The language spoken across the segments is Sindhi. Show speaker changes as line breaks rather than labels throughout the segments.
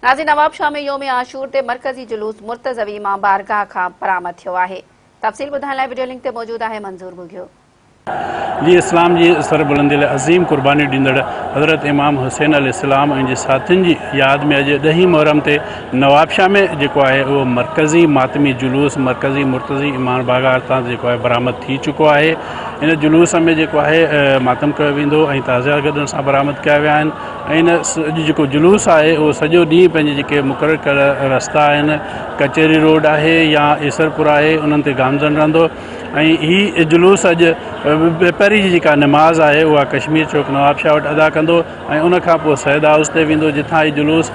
ناظرين نوابشاهه ۾ يوم عاشور تي مرڪزي جلوس مرتضوي امام بارگاهه کان برآمد ٿيو آهي. تفصيل ٻڌائڻ لاء وڊيو لنڪ تي موجود آهي منظور ٻگهيو.
جي اسلام جي سر بلندي لاء عظيم قربانيون ڏيندڙ حضرت امام حسين عليه السلام ۽ ان جي ساٿين جي ياد ۾ اڄ ڏهين محرم تي نوابشاهه ۾ جيڪو آهي اهو مرڪزي ماتمي جلوس مرڪزي مرتضي امام بارگاهه تان جيڪو آهي برآمد ٿي چڪو آهي ان جلوس ۾ جيڪو آهي ماتم ڪيو ويندو ۽ تعزيا گڏ ان سان برآمد ڪيا ويا آهن ۽ ان اڄ جيڪو جلوس آهي اهو سڄو ڏينهن پنهنجي جيڪي مقرر ڪيل رستا آهن ڪچهري روڊ آهي يا ايسرپور آهي انهن تي گامزن رهندو ۽ هي جلوس اڄ ٻپهري جي جيڪا نماز آهي اها ڪشمير چوڪ نوابشاهه وٽ ادا ڪندو ۽ ان کان پوء سيد هائوس تي ويندو جتان هي جلوس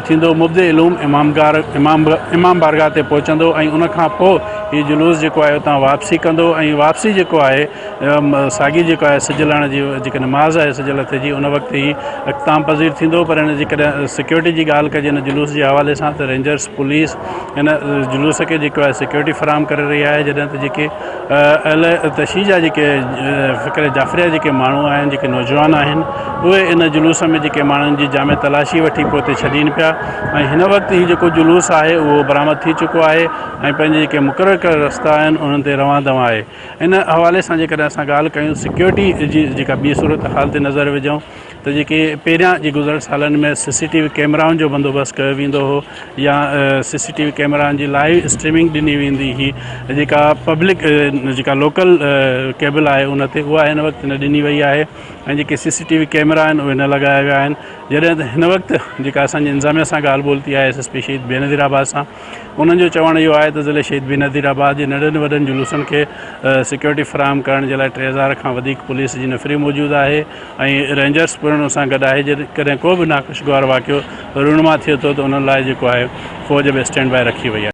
ٿيندو مبدع علوم امام گار امام امام بارگاهه تي پهچندو ۽ ان کان پوء هي جلوس جيڪو آهي اتان واپسي ڪندو ۽ واپسي جيڪو آهي ساڳي جيڪو آهي سج لهڻ جي جيڪا نماز آهي سج لٿي جي ان وقت هي اختتام پذير ٿيندو پر هن جيڪڏهن سيڪيورٽي جي ڳالهه ڪجي هن جلوس جي حوالي سان ته رينجرس پوليس هن جلوس کي جيڪو آهي سيڪيورٽي فراهم ڪري رهي آهي جڏهن ته جيڪي اهل تشيع جا جيڪي فڪر جعفريه جيڪي ماڻهو آهن جيڪي نوجوان آهن اهي ان جلوس ۾ جيڪي ماڻهن جي جامع تلاشي وٺي پوئتي ڇڏين پيا ۽ هن وقت هي جيڪو جلوس آهي اهو برآمد ٿي چڪو آهي ۽ پنهنجي جيڪي مقرر ڪيل رستا آهن انهن تي روان دوان آهي ان حوالي سان جيڪڏهن اسان ڳالهه ڪيون سيڪيورٽي جي جيڪا ٻي صورتحال تي نظر وجهون ته جيڪي پهريان جي گذريل سالن ۾ سي سي ٽي وي ڪيمرائن جو بندوبست ڪيو ويندو هو يا سي سي ٽي وي ڪيمرائن جي لائيو اسٽريمنگ ڏني ويندي هئي جيڪا پبلڪ جيڪا لوڪل ڪيبل آهي ان تي اها هن وقت نه ڏني وئي آهي ۽ جيڪي سي سي ٽي وي ڪيمرا آهن اهي نه لڳايا ويا آهن جڏهن ته هن وقت جيڪا اسان جي انتظاميا سان ڳالهه ٻولهه ٿي آهي ايس ايس پي شهيد بينظير آباد سان انهن جو چوڻ اهو آهي ته ضلعي شهيد بينظير آباد جي ننڍن وڏن جلوسن کي سيڪيورٽي فراهم ڪرڻ جي لاء 3000 کان وڌيڪ پوليس جي نفري موجود آهي ۽ رينجرس پڻ ان سان گڏ آهي جيڪڏهن ڪو به ناخوشگوار واقعو رونما ٿئي ٿو ته انهن لاء جيڪو آهي فوج به اسٽينڊ بائي رکي وئي آهي.